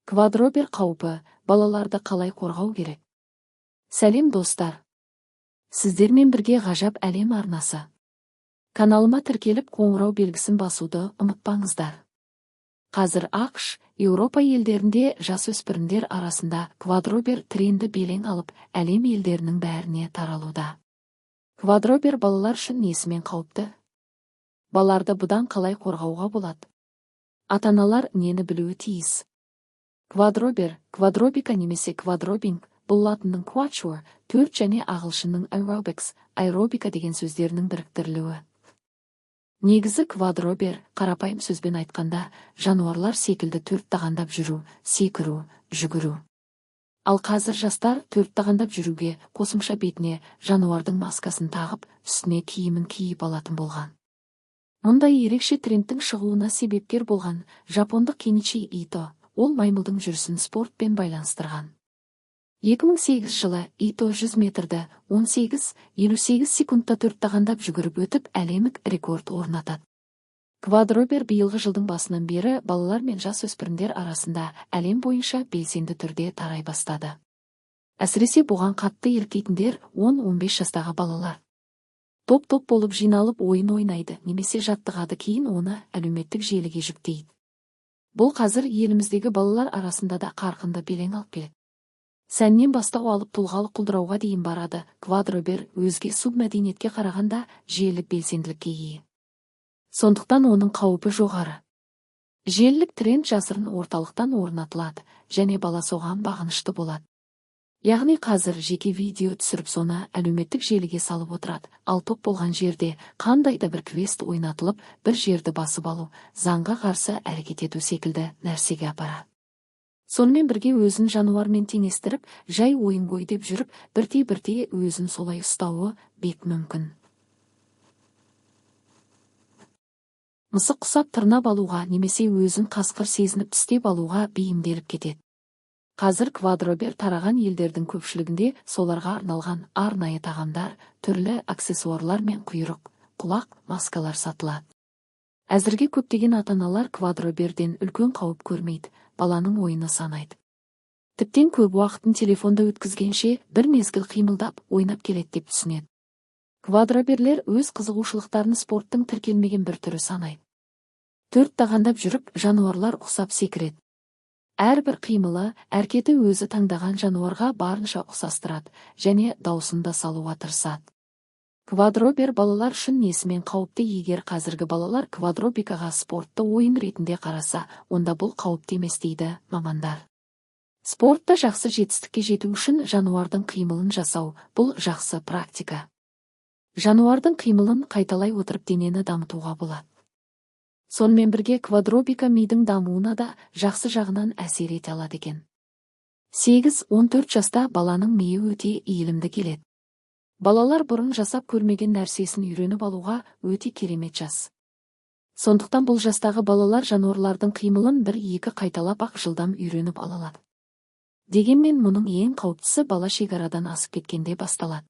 Квадробер қаупі: балаларды қалай қорғау керек? Сәлем, достар! Сіздермен бірге «Ғажап әлем» арнасы. Каналыма тіркеліп, қоңырау белгісін басуды ұмытпаңыздар. Қазір АҚШ, Еуропа елдерінде жасөспірімдер арасында квадробер тренді белең алып, әлем елдерінің бәріне таралуда. Квадробер балалар үшін несімен қауіпті? Балаларды бұдан қалай қорғауға болады? Ата-аналар нені білуі тиіс? Квадробер, квадробика немесе квадробинг – бұл латынның quatuor, төрт және ағылшынның aerobics, аэробика деген сөздерінің біріктірілуі. Негізі квадробер, қарапайым сөзбен айтқанда, жануарлар секілді төрт тағандап жүру, секіру, жүгіру. Ал қазір жастар төрт тағандап жүруге қосымша бетіне жануардың маскасын тағып, үстіне киімін киіп алатын болған. Мұндай ерекше трендтің шығуына себепкер болған жапондық Кеничи Ито, ол маймылдың жүрісін спортпен байланыстырған. 2008 жылы Ито 100 метрді 18:58 секундта төрт тағандап жүгіріп өтіп, әлемдік рекорд орнатады. Квадробер биылғы жылдың басынан бері балалар мен жасөспірімдер арасында әлем бойынша белсенді түрде тарай бастады. Әсіресе бұған қатты еліктейтіндер 10-15 жастағы балалар. Топ-топ болып жиналып, ойын ойнайды немесе жаттығады, кейін оны әлеуметтік желіге жүктейді. Бұл қазір еліміздегі балалар арасында да қарқынды белең алып келеді. Сәннен бастау алып, тұлғалық құлдырауға дейін барады. Квадробер өзге субмәдениетке қарағанда желілік белсенділікке ие. Сондықтан оның қаупі жоғары. Желілік тренд жасырын орталықтан орнатылады және бала соған бағынышты болады. Яғни қазір жеке видео түсіріп, соны әлеуметтік желіге салып отырады. Ал топ болған жерде қандай да бір квест ойнатылып, бір жерді басып алу, заңға қарсы әрекет ету секілді нәрсеге апарады. Сонымен бірге өзін жануармен теңестіріп, жай ойын ғой деп жүріп, бірте-бірте өзін солай ұстауы бек мүмкін. Мысық құсап тырнап алуға немесе өзін қасқыр сезініп тістеп алуға бейімделіп кетеді. Қазір квадробер тараған елдердің көпшілігінде соларға арналған арнайы тағамдар, түрлі аксессуарлар мен құйрық, құлақ маскалар сатылады. Әзірге көптеген ата-аналар квадроберден үлкен қауіп көрмейді, баланың ойыны санайды. Тіптен көп уақытын телефонда өткізгенше, бір мезгіл қимылдап, ойнап келеді деп түсінеді. Квадроберлер өз қызығушылықтарын спорттың тіркелмеген бір түрі санайды. Төрт тағандап жүріп, жануарлар ұқсап секіреді. Әрбір қимылы, әрекеті өзі таңдаған жануарға барынша ұқсастырады және даусын да салуға тырысады. Квадробер балалар үшін несімен қауіпті? Егер қазіргі балалар квадробикаға спортты ойын ретінде қараса, онда бұл қауіпті емес дейді мамандар. Спортта жақсы жетістікке жету үшін жануардың қимылын жасау – бұл жақсы практика. Жануардың қимылын қайталай отырып, денені дамытуға болады. Сонымен бірге квадробика мидың дамуына да жақсы жағынан әсер ете алады екен. 8-14 жаста баланың миы өте иілімді келеді. Балалар бұрын жасап көрмеген нәрсесін үйреніп алуға өте керемет жас. Сондықтан бұл жастағы балалар жануарлардың қимылын бір-екі қайталап-ақ жылдам үйреніп ала алады. Дегенмен мұның ең қауіптісі бала шекарадан асып кеткенде басталады.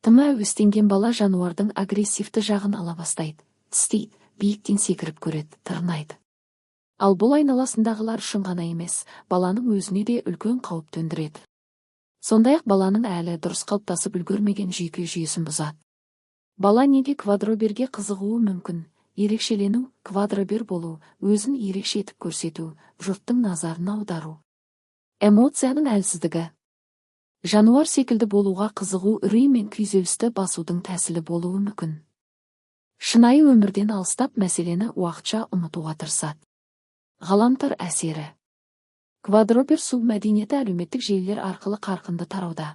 Тым әуестенген бала жануардың агрессивті жағын ала бастайды, тістейді, биіктен секіріп көреді, тырнайды. Ал бұл айналасындағылар үшін ғана емес, баланың өзіне де үлкен қауіп төндіреді. Сондай-ақ баланың әлі дұрыс қалыптасып үлгермеген жүйке жүйесін бұзады. Бала неге квадроберге қызығуы мүмкін? Ерекшелену, квадробер болу, өзін ерекше етіп көрсету, жұрттың назарын аудару. Эмоцияның әлсіздігі. Жануар секілді болуға қызығу үрей мен күйзелісті басудың тәсілі болуы мүмкін. Шынайы өмірден алыстап, мәселені уақытша ұмытуға тырысады. Ғаламтор әсері. Квадробер субмәдениеті әлеуметтік желілер арқылы қарқынды тарауда.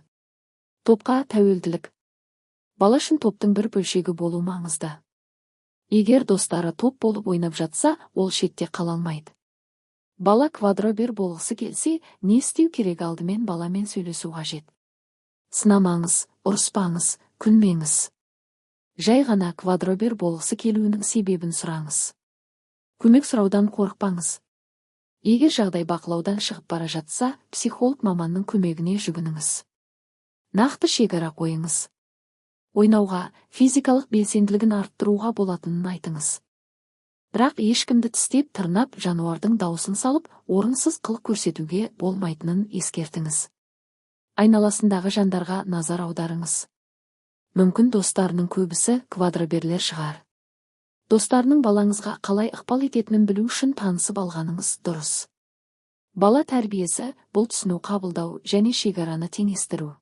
Топқа тәуелділік. Бала үшін топтың бір бөлшегі болу маңызды. Егер достары топ болып ойнап жатса, ол шетте қала алмайды. Бала квадробер болғысы келсе, не істеу керек? Алдымен баламен сөйлесу қажет. Сынамаңыз, ұрыспаңыз, күлмеңіз. Жай ғана квадробер болғысы келуінің себебін сұраңыз. Көмек сұраудан қорықпаңыз. Егер жағдай бақылаудан шығып бара жатса, психолог маманның көмегіне жүгініңіз. Нақты шекара қойыңыз. Ойнауға, физикалық белсенділігін арттыруға болатынын айтыңыз. Бірақ ешкімді тістеп, тырнап, жануардың даусын салып, орынсыз қылық көрсетуге болмайтынын ескертіңіз. Айналасындағы жандарға назар аударыңыз. Мүмкін, достарының көбісі квадроберлер шығар. Достарының балаңызға қалай ықпал ететінін білу үшін танысып алғаныңыз дұрыс. Бала тәрбиесі – бұл түсіну, қабылдау және шекараны теңестіру.